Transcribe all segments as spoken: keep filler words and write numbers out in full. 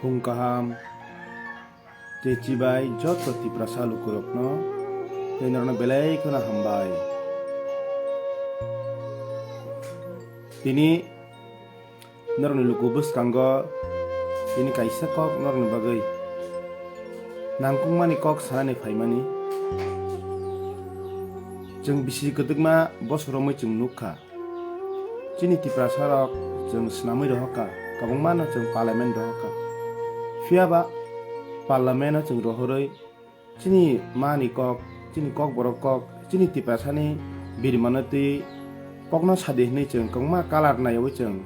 Phung kaham tei chibai joto Tiprasa lukurokno tei norokno belai kheno hambai. Tini norokni luku bwskango tini kaisa kok norokni bagwi nangkukmani kok sanani phaimani. Chwng bisi kwdwkma bosor romwi chwng nukha. Chini Tiprasa rok chwng swnamwi rohorkha, kwbangma no chwng parliament rohorkha. Phiya ba parliament o chwng rohorwi chini mani kok, chini kok borok kok, chini Tiprasa ni birma no twi kok no sadi hinwi chwng kwbangma colour naiwi chwng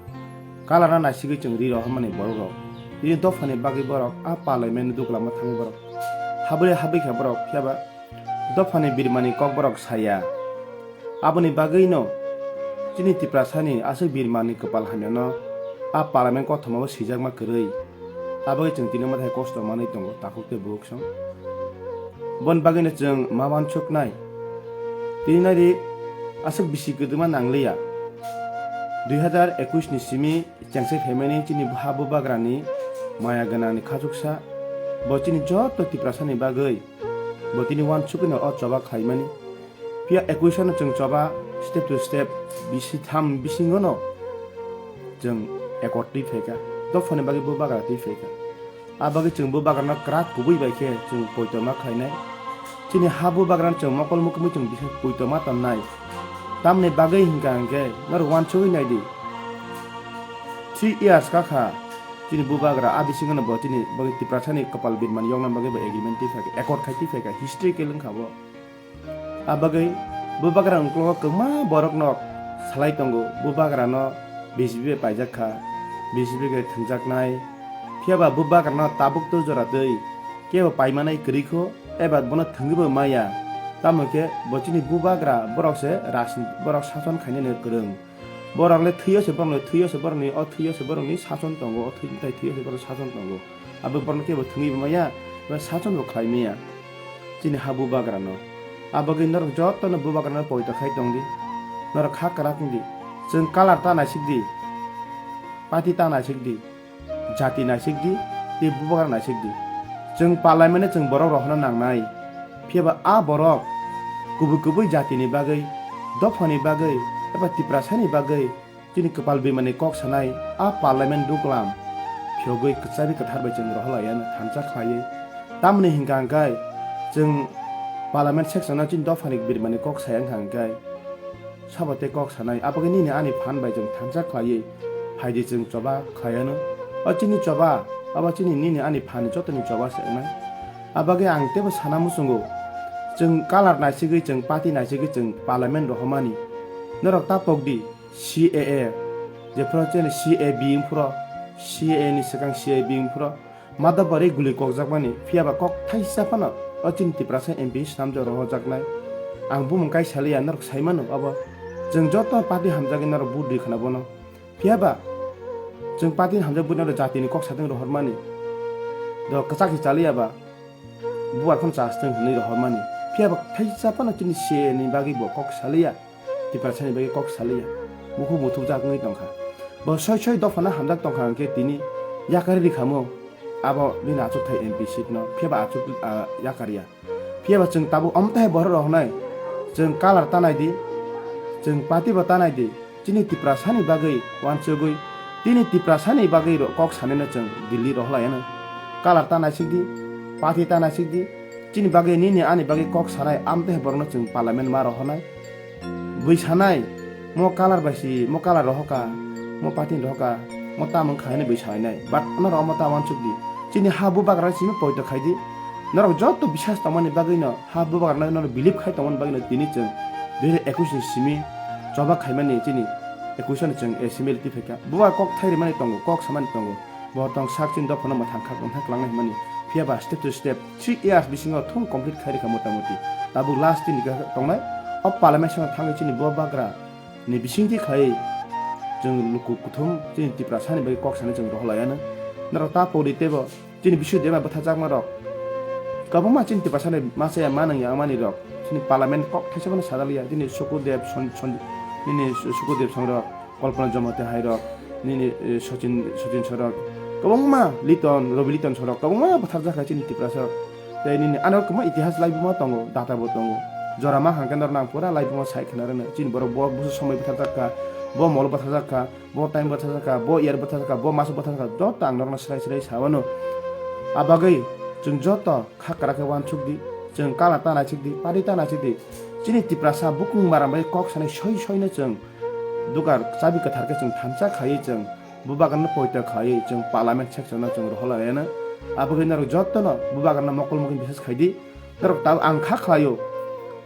colour no naisigwi chwng ri rohormani borok rok. Tini dopha ni bagwi borok a parliament ni duglam o thangwi borok habwi habwi kha borok, phiya ba dophani birmani kok borok saya. Aboni bagwino chini Tiprasani aswk birmani kwpal hamyano a parliament kothoma o swijakma kwrwi. Abagwi chwng tini omo hai kosto manwi tongo takhuk tei bukhuk song. Boni bagwino chwng ma wansuknai. Tini nari aswk bisi kwdwma nangliya. Dui hazar ekush ni simi chengsai phaimani chini ha bubagrani maya gwnangni khachuksa. Bo chini joto Tiprasani bagwi bo tini wansukgwino o choba khlaimani. Phiya ekush ano chwng choba step to step bisi tham bisingono chwng accord twi phaikha, dophani bagwi bubagra twi phaikha. A bagwi chwng bubagrano kwrak kubui bai khe chwng poito ma khlainai. Chini ha bubagrano chwng mokol mukumui chwng bisi poito ma tonnai. Tamni bagwi hinkha hinkhe norok wansugwi naidi. Three years kakha chini bubagra a bisingono bo chini bagwi Tiprasani kwpal birmani yokna bagwi bo agreement twi phaikha, accord khai twi phaikha, history kelengkha bo. A bagwi bubagra uklogo kwbangma borokno salai tongo, bubagrano B J P bai paijak kha, B J P bai thwngjaknai. Phiya ba bubagrano tabuk to jora twi kebo paimanai kwrwi kho, eba bono thwngwi bo maya. Tamo khe bo chini bubagra borok se rajniti, borok sason khainani kwrwng. Borok le thwiyo se, borok le thwiyo se, borokni o thwiyo se, borokni sason tongo, o thwi tai thwiyo se, borok sason tongo. Abo borokno kebo thwngwi bo maya, ba sason bo khlai maya. Chini ha bubagrano. Abagwi norok jotono bubagrano poito khai tongdi. Norok kha kwrak wngdi. Chwng colour ta naisik di. Party ta naisik di. Jati naisik di, tei bubagra naisik di. Chwng parliament-o chwng borok rohorna nangnai. Phiya ba a borok kubui kubui jatini bagwi, dophani bagwi, eba Tiprasani bagwi chini kwpal bimani kok sanai a parliament duglam phiyogwi kwchari kwthar bai chwng rohorlaiya thansa khlaiwi. Tamoni hinkha hinkhe chwng parliament section-o chini dophani birmani kok saya wngkha hinkhe, sabo tei kok sanai, abagwi nini ani phan bai chwng thansa khlaiwi phaidi chwng choba khlaiano. O chini choba, abo chini nini ani phan jotoni choba se wngnai. Abagwi ang teibo sana muchungo, chwng colour naisigwi, chwng party naisigwi chwng parliament rohormani. Norok ta pokdi, C A A, jephuru chini C A B wngphuru, C A A ni swkang C A B wngphuru, Madhobari guli kokjakmani, phiya ba kok thaisa phano o chini Tiprasa M P swnamjak rohorjaknai. Ang bumung kai saliya, norok sai mano abo. Chwng joto party hamjagwi norok vote rwi khna bono. Phiya ba chwng party hamjak bui norok jatini kok satung rohormani. Do kwchak se chaliya ba bubar phano chastung hwnwi rohormani. Phiya ba thaisa phano chini C A A ni bagwi bo kok saliya. Tiprasani bagwi kok saliya, bukhuk muthubjak wngwi tongkha. Bo soi soi dophano hamjak tongkha hwnkhe tini yakari rikha mo, abo bini achukthai M P seat no, phiya ba achuk, ah, yakar ya. Phiya ba chwng tabuk omo tai borok rok hwnwi chwng colour ta nai di, chwng party bo ta nai di, chini Tiprasani bagwi wansugwi, tini Tiprasani bagwi ro-, kok sanino chwng Delhi rohorlai ano. Colour ta naisik di, party ta naisik di, chini bagwi nini ani bagwi kok sanai, amtwi borokno chwng parliament ma rohornai. Bui sanai, mo colour bai si, mo colour rohoka, mo party ni rohoka, mo tamung khaini bui sanai nai. But norok omo ta wansuk di. Chini ha bubagra simi poito khai di. Norok joto bisas tongmani bagwi no ha bubagra no, no believe khai tongmani bagwi no tini chwng dui hazar ekush ni simi choba khaimani chini ekush ni chwng assembly twi phaikha. Bubagra kok thai rimani tongo, kok samani tongo. Bo tong sak chini dophano mwthang kha, mwthang kwlangnai hwnmani. Phiya ba step to step three years bisingo thung complete khai rikha mota moti. Tabuk last tini kha tongnai. O parliament song thangwi chini bubagra ni bisingtwi khlaiwi chwng luku kuthum chini Tiprasani bagwi kok sanai chwng rohorlaiano. Norok ta pori teibo chini bisu dema bwthajakma rok kwbangma chini Tiprasani masa ya manang ya mani rok chini parliament kok thaisa phano sajaliya. Chini Sukudev Son-, Son-, nini Su-, Sukudev Songrok, Kalpana Jamatia hai rok, nini, eh, Sachin, Sachin Sorok, Kwbangma Liton, Robi Liton sorok kwbangma bwtharjak kha chini Tiprasa. Tei nini ano kwbangma itihas laibuma tongo, data bo tongo. Jora ma hangkhe norok nang pura laibuma sai khna rwno. Chini borok bo busu somoi bwtharjak kha, bo molo bwtharjak kha, bo time bwtharjak kha, bo year bwtharjak kha, bo maso bwtharjak kha, joto ang norokno srai srai sawano. Abagwi chwng joto kha kwrak khe uansuk di, chwng kala ta naisik di, pari ta naisik di. Chini Tiprasa bukung baram bai kok sanai soi soino chwng dugar chabi kwthar khe chwng thansa khaiwi chwng bubagrano poito khaiwi chwng parliament section no chwng rohorlaiyano. Abagwi norok jotono bubagrano mokol mokol bisas khaidi. Norok tabuk ang kha khlaio,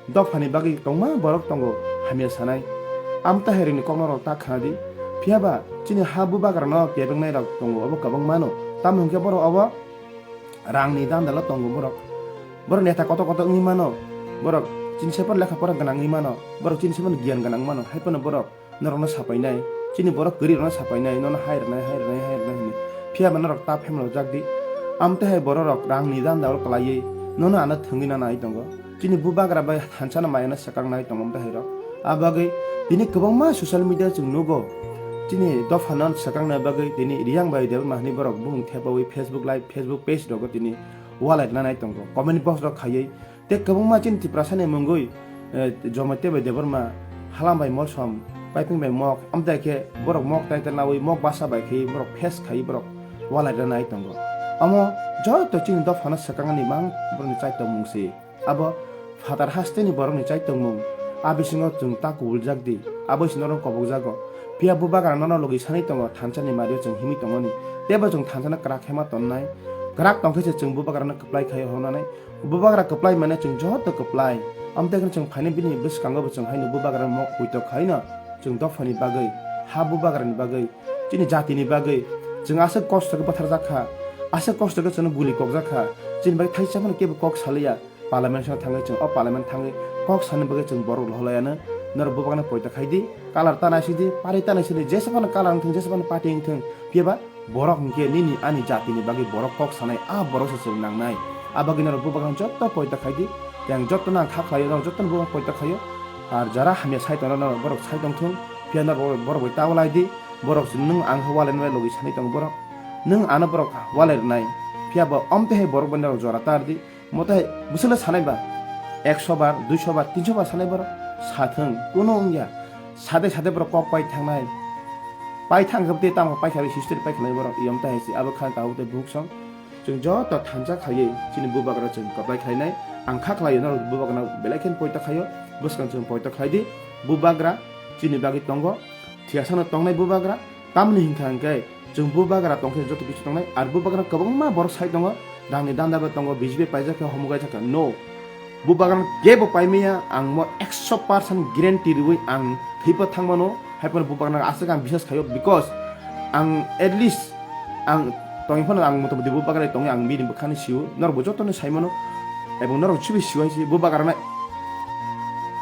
dophani bagwi kwbangma borok tongo hamya sanai. Amtwi hai rokni kokno norok ta khna di. Phiya ba chini ha bubagrano kebengnai rok tongo, obo kwbangmano. Tamo hwnkhe borok obo rangni dandalo tongo borok. Borok neta kotor kotor wngwi mano. Borok chini se phano lekha pora gwnang wngwi mano. Borok chini se phano giyan gwnang wngwi mano. Hai phano borok norokno sapainai. Chini borok kwrwi rokno sapainai. Nono hai rwnai, hai rwnai, hai rwnai hwnwi. Phiya ba norok ta phemlok jak di. Amtwi hai borok rok rangni danda o kwlaiwi nono ano thwngwi nana hai tongo. Chini bubagra bai thansa no maya no swkang nai tongo amtwi hai rok. A bagwi tini kwbangma social media chwng nugo. Chini dophano swkang na bagwi tini Riyang bai Debbarma hwnwi borok bumung thepawi Facebook live, Facebook page rogo tini walai rwna nai tongo, comment box rok khaiwi. Tei kwbangma chini Tiprasani mungwi, eh, Jomatia bai Debbarma, Halam bai Molsom, Paiping bai Mok, amtwi khe borok Mok title nawi Mok basa bai khe borok face khai borok walai rwna nai tongo. Omo joto chini dophano swkangni mang borokni chai tongmung se. Abo phatar hasteni borokni chai tongmung. A bisingo chwng ta kubuljak di, abo se norok kobokjago. Phiya bubagra nono logi sanwi tongo, thansani mario chwng himwi tongoni. Teibo chwng thansano kwrak khe ma tonnai. Kwrak tongkhe se chwng bubagrano kwplai khai honanai. Bubagra kwplai mane chwng joto kwplai. Amtwi kheno chwng phaini bini bwskango bo chwng haino bubagrano mok puitok khaino chwng dophani bagwi, ha bubagrani bagwi, chini jatini bagwi chwng aswk kosto khe bwtharjak kha, aswk kosto khe chwngno guli kokjak kha, chini bagwi thaisa phano kebo kok saliya. Parliament sano thangwi chwng o parliament thangwi kok sani bagwi chwng borok loholayano norok bubakno poito khai di, colour ta naisidi, party ta naisidi, jesa phano colour wngthung, jesa phano party wngthung, phiya ba borok hwnkhe nini ani jatini bagwi borok kok sanai, a borok se chwng nangnai. A bagwi norok bubakno jotto poito khai di, yang jotto nang kha khlaio, norok jotto bubakno poito khaio. Ar jara hamya sai tongno norok borok sai tongthung, phiya norok borok bai ta walai di, borok se nwng ang khe walai nai logi sanai tongo borok. Nwng ano borok walai rwnai, phiya bo omtwi hai borok bai norok jora tar di. Motai bwswkle sanai ba, ekso bar, duiso bar, tinso bar sanai borok sathwng, kuno wngya. Sade sade borok kok pai thangnai. Pai thang khe tei tamo pai kha history pai khlai borok, iyom tai hai se abo kha tabuk tei buhuk song. Chwng joto thansa khaiwi chini bubagra chwng kwplai khlainai. Ang kha khlaio norok bubagrano belai khe poito khaio, bwskang chwng poito khlai di. Bubagra chini bagwi tongo, thiyasano tongnai bubagra. Tamni hinkha hinkhe chwng bubagra tongkhe joto kisu tongnai, ar bubagra kwbangma borok sai tongo, rangni danda bai tongo, B J P paijak khe homogai thangkha. No, bubagra kebo paimaya, ang mo ekso percent guarantee riwi ang thwipa thangmano, haiphano bubagra aswk ang biswas khaio, because ang at least ang tongwi phano ang motamoti bubagra tongwi ang bini bwkhani sio, norokbo jotono saimano, ebong norok sibi sio hai se bubagrana,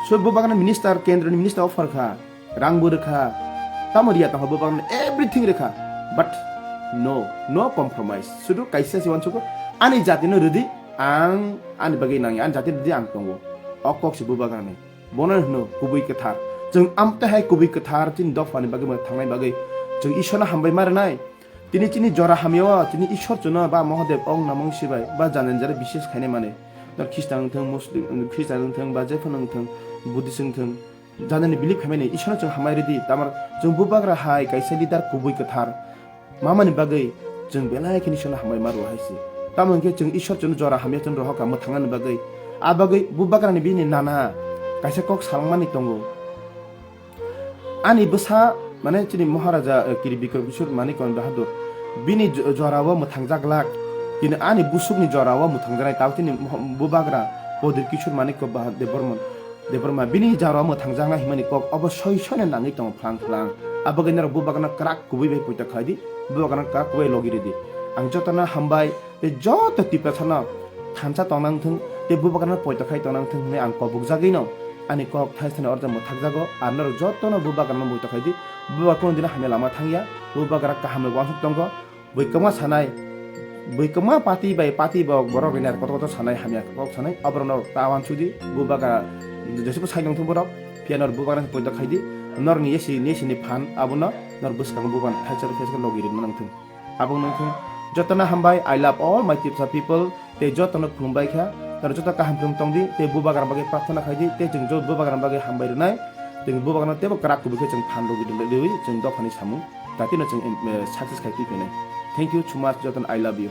so bubagrana minister, kendroni minister offer kha. Rang bo rwkha, tamo riya tongkha, bubakno everything rwkha, but no, no compromise. Sudu kaisa se uansukgo, ani jatino rwdi, ang ani bagwi nangya, ani jatino rwdi, ang tongo. O kok se bubagrani. Bono hwno kubui kwthar. Chwng amtwi hai kubui kwthar chini dophani bagwi, thangnai bagwi chwng Ishwarno hambai ma rwnai. Tini chini jora hamya o, tini Ishwar chwngno ba Mahadev, Om Namah Shivaya, ba janani jora bises khainai mani. Nor Khristan wngthwng, Muslim, Khristan wngthwng, ba jephano wngthwng, Buddhist wngthwng, janani believe khaimani Ishwarno chwng hambai rwdi, tamar chwng bubagra hai kaisa leader kubui kwthar mamani bagwi chwng belai kheno Ishwarno hambai ma rwo hai se. Tamo hwnkhe chwng Ishwar chwngno jora hamya chwng rohor kha mwthangnani bagwi. A bagwi bubagrani bini nana kaisa kok salangmani tongo. Ani bwsa, mane, chini Maharaja, eh, Kiri Bikram Kishore Manik Bahadur, bini jo-, jorao mwthangjak glak, kini ani busukni jorao mwthangjaknai, tao chini moh-, bubagra Pradyot Kishore Manik Baha-, Debbarma, Debbarma, bini jorao mwthangjaknai himani kok obo soi soino nangwi tongo phlang phlang. Abagwi norok bubagrano kwrak kubui bai poito khlai di, bubagrano kwrak kubui logi rwdi. Ang jotono hambai. Tei joto Tiprasano thansa tongna wngthung, tei bubagrano poito khai tongna wngthung hwnwi ang kobokjagwino ani kok thaisano order mwthakjago, ar norok jotono bubagrano poito khai di. Bubagra kunu dino hamya lama thangya, bubagra kaham bai uansuk tongo, bui kwma sanai, bui kwma party bai party bo borok rwngya kotor kotor sanai, hamya kok sanai, aborok norok ta uansuk di, bubagra jesebo sai tongthung borok, phiya norok bubagrano poito khai di, norokni yesi, yesini phan abono norok bwskango bubagrano thaisa thaisa logi rwna nangthung. Abo wngkha jotono hambai, I love all my Tipsa people, tei jotono khulumbai kha, tei joto kaham khulum tongdi, tei bubagrang bagwi prarthana khaidi, tei chwng jo bubagrang bagwi hambai rwnai, chwng bubagrang teibo kwrak kubui khe chwng phan rwgwi rwui chwng dophani samung, jatino chwng, eh, success khai twi phainai. Thank you so much, jotono I love you.